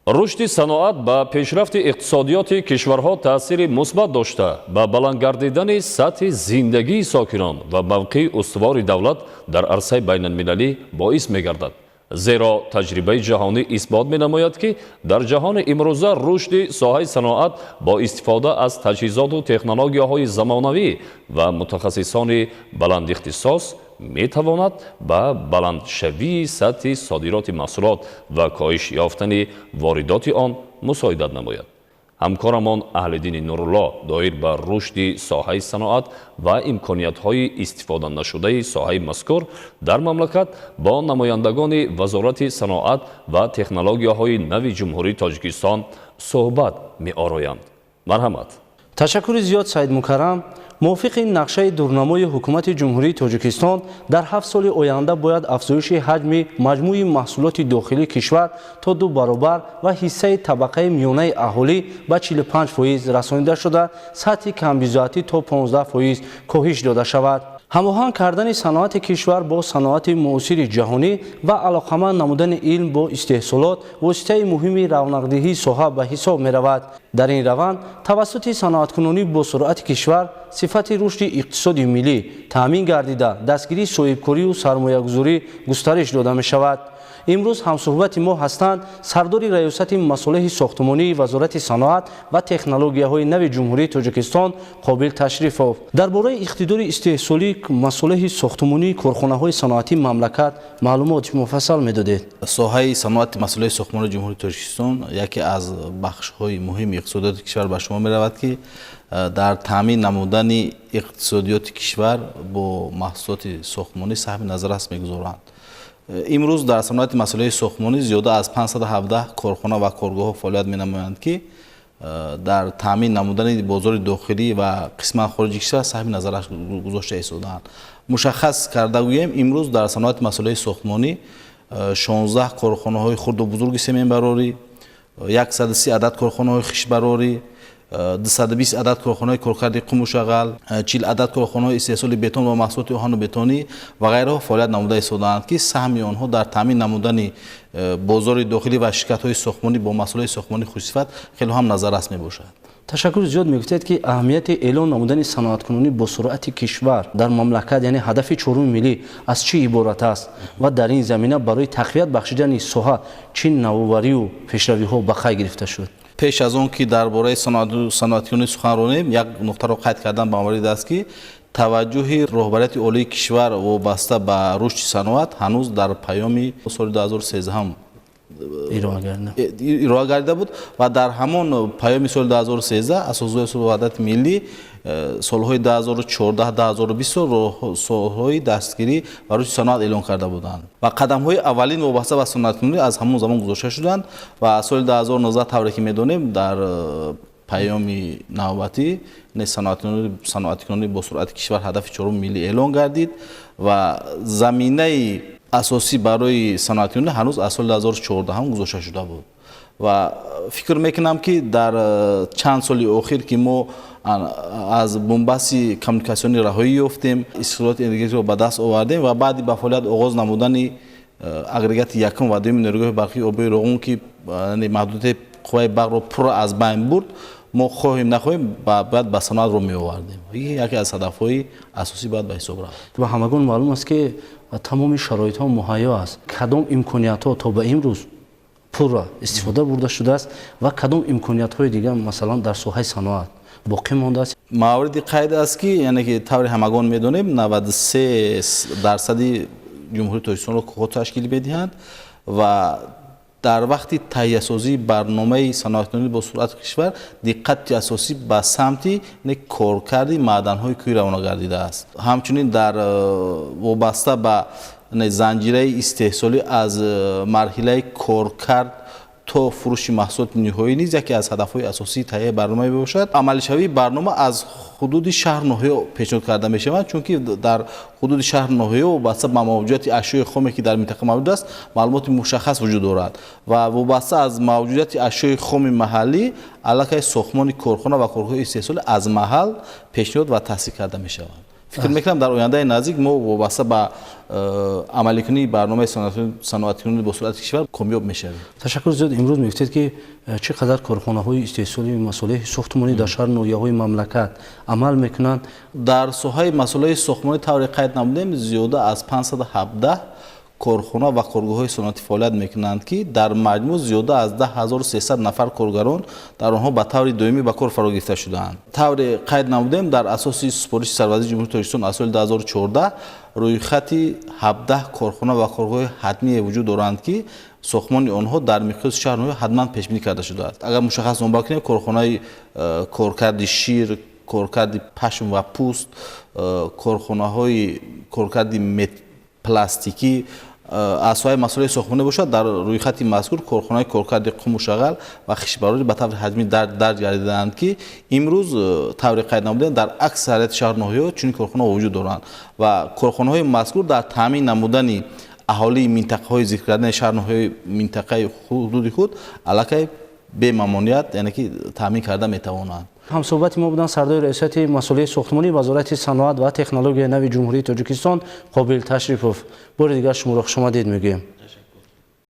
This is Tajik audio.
Рушди саноат ба пешрафти иқтисодиёти кишварҳо таъсири мусбат дошта, ба баланд гардидани сатҳи зиндагии сокинон ва мавқеи устувори давлат дар арсаи байналмилалӣ боис мегардад. Зеро таҷрибаи ҷаҳонӣ исбот менамояд, ки дар ҷаҳони имрӯза рушди соҳаи саноат бо истифода аз таҷҳизоту технологияҳои замонавӣ ва мутахассисони баландихтисос метавонад ба баландшавии сатҳи содироти маҳсулот ва коҳиш ёфтани воридоти он мусоидат намояд. Ҳамкорамон Аҳлиддини Нурулло доир ба рушди соҳаи саноат ва имкониятҳои истифода нашудаи соҳаи мазкур дар мамлакат бо намояндагони Вазорати саноат ва технологияҳои нави Ҷумҳурии Тоҷикистон суҳбат меороянд. Марҳамат. Ташаккури зиёд, Саид Мукаррам. Мувофиқи нақшаи дурнамои Ҳукумати Ҷумҳурии Тоҷикистон, дар 7 соли оянда бояд афзоиши ҳаҷми маҷмӯи маҳсулоти дохилии кишвар то 2 баробар ва ҳиссаи табақаи миёнаи аҳолӣ ба 45% расонида шуда, сатҳи камбизоатӣ то 15% коҳиш дода шавад. Ҳамоҳанг кардани саноати кишвар бо саноати муосири ҷаҳонӣ ва алоқаманд намудани илм бо истеҳсолот воситаи муҳими равнақдиҳии соҳа ба ҳисоб меравад. Дар ин раванд тавассути саноаткунонӣ бо суръати кишвар сифати рушди иқтисоди миллӣ таъмин гардида, дастгирии соҳибкорию сармоягузорӣ густариш дода мешавад. Имрӯз ҳамсӯҳбати мо ҳастанд сардори Раёсати масолеҳи сохтмонии Вазорати саноат ва технологияҳои нави Ҷумҳурии Тоҷикистон Қобил Ташрифов. Дар бораи иқтидори истеҳсолии масолеҳи сохтмонии корхонаҳои саноатии мамлакат маълумоти муфассал медодед. Соҳаи саноати масолеҳи сохтмонии Ҷумҳурии Тоҷикистон яке аз бахшҳои муҳими иқтисодиёти кишвар ба шумо меравад, ки дар таъмин намудани иқтисодиёти кишвар бо маҳсулоти сохтмонӣ саҳми назаррас мегузоранд. Имрӯз дар саноати масолеҳи сохтмонӣ зиёда аз 517 корхона ва коргоҳҳо фаъолият менамоянд, ки дар таъмин намудани бозори дохилӣ ва қисман хориҷи кишвар саҳми назаррас гузошта истодаанд. Мушаххас карда гӯем, имрӯз дар саноати масолеҳи сохтмонӣ 16 корхонаҳои хурду бузурги сементбарорӣ, 130 адад корхонаҳои хиштбарорӣ, 220 адад корхонаҳои коркарди қуму шағал, 40 адад корхонаҳои истеҳсоли бетон ва маҳсулоти оҳану бетонӣ ва ғайраҳо фаъолият намуда истодаанд, ки саҳми онҳо дар таъмин намудани бозори дохилӣ ва ширкатҳои сохтмонӣ бо маҳсулоти сохтмонии хушсифат хеле ҳам назаррас мебошад. Ташаккури зиёд. Мегуфтед, ки аҳамияти эълон намудани саноаткунонӣ бо суръати кишвар дар мамлакат, яъне ҳадафи чоруми миллӣ, аз чӣ иборат аст ва дар ин замина барои тақвият бахшидани соҳа чӣ навоварию пешравиҳо ба қайд гирифта шуд? Пеш аз он ки дар бораи саноаткунонӣ сухан ронем, як нуқтаро қайд кардан ба маврид аст, ки таваҷҷӯҳи роҳбарияти олии кишвар вобаста ба рушди саноат ҳанӯз дар паёми соли 2013 ироа гардида буд ва дар ҳамон паёми соли 2013 Асосгузори сулҳу ваҳдати миллӣ солҳои 2014-2020 солҳои дастгирӣ ва рушди саноат эълон карда буданд ва қадамҳои аввалин вобаста ба саноаткунонӣ аз ҳамон замон гузошта шуданд. Ва соли 2019, тавре ки медонем, дар паёми навбатӣ саноаткунонӣ бо суръати кишвар ҳадафи чоруми миллӣ эълон гардид ва заминаи асосӣ барои саноаткунонӣ ҳанӯз аз соли 2014 гузошта шуда буд. Ва фикр мекунам, ки дар чанд соли охир, ки мо аз бунбасти коммуникатсионӣ раҳоӣ ёфтем, истиқлолияти энергетикиро ба даст овардем ва баъди ба фаъолият оғоз намудани агрегати якум ва дуюми нерӯгоҳи барқии обии Роғун, ки маҳдудияти қувваи барқро пурра аз байн бурд, мо хоҳем нахоҳем бояд ба саноат роҳ меовардем. Яке аз ҳадафҳои асосӣ бояд ба ҳисоб рафт. Ва ҳамагон маълум аст, ки тамоми шароитҳо муҳайё аст. Кадом имкониятҳо то ба имрӯз пурра истифода бурда шудааст ва кадом имкониятҳои дигар, масалан, дар соҳаи саноат боқӣ мондааст? Мавриди қайд аст, ки яъне ки тавре ҳамагон медонем, 93% Ҷумҳурии Тоҷикистонро кӯҳҳо ташкил медиҳанд ва дар вақти таҳиясозии барномаи саноаткунонӣ бо суръати кишвар диққати асосӣ ба самти коркарди маъданҳои кӯҳӣ равона гардидааст. Ҳамчунин дар вобаста ба занҷираи истеҳсолӣ аз марҳилаи коркард то фурӯши маҳсулоти ниҳоӣ низ яке аз ҳадафҳои асосии таҳияи барнома мебошад. Амалишавии барнома аз ҳудуди шаҳр ноҳия пешниҳод карда мешавад, чунки дар ҳудуди шаҳр ноҳия вобаста ба мавҷудияти ашёи хоме, ки дар минтақа мавҷуд аст, маълумоти мушаххас вуҷуд дорад ва вобаста аз мавҷудияти ашёи хоми маҳаллӣ аллакай сохтмони корхона ва коргоҳҳои истеҳсолӣ аз маҳал пешниҳод ва таҳсил карда мешаванд. Фикр мекунам, дар ояндаи наздик мо вобаста ба амаликунии барномаи саноаткунии босуръати кишвар комёб мешавем. Ташаккур зиёд. Имрӯз мегуфтед, ки чӣ қадар корхонаҳои истеҳсоли масолеҳи сохтмонӣ дар шаҳру ноҳияҳои мамлакат амал мекунанд? Дар соҳаи масолеҳи сохтмонӣ, тавре қайд намудем, зиёда аз 517 корхона ва коргоҳҳои саноатӣ фаъолият мекунанд, ки дар маҷмӯъ зиёда аз 10 300 нафар коргарон дар онҳо ба таври доимӣ ба кор фаро гирифта шудаанд. Тавре қайд намудем, дар асоси супориши Сарвазири Ҷумҳурии Тоҷикистон аз соли 2014 рӯйхати 17 корхона ва коргоҳҳои ҳатмие вуҷуд доранд, ки сохтмони онҳо дар миқёси шаҳр ноҳия ҳатман пешбинӣ карда шудааст. Агар мушаххас номбар кунем, корхонаи коркарди шир, коркарди пашм ва пӯст, корхонаҳои коркарди пластикӣ, аз соҳаи масолеҳи сохтмонӣ бошад, дар рӯйхати мазкур корхонаи коркарди қуму шағал ва хиштбарорӣ ба таври ҳатмӣ дарҷ гардидаанд, ки имрӯз, тавре қайд намудем, дар аксарияти шаҳру ноҳияҳо чунин корхонаҳо вуҷуд доранд ва корхонаҳои мазкур дар таъмин намудани аҳолии минтақаҳои зикркардани шаҳру ноҳияҳои минтақаи ҳудуди худ аллакай бемамоният, яъне ки таъмин карда метавонанд. Ҳамсӯҳбати мо буданд сардори Раёсати масолеҳи сохтмонӣ Вазорати саноат ва технологияи нави Ҷумҳурии Тоҷикистон Қобил Ташрипов. Бори дигар шуморо хушомадед мегӯем.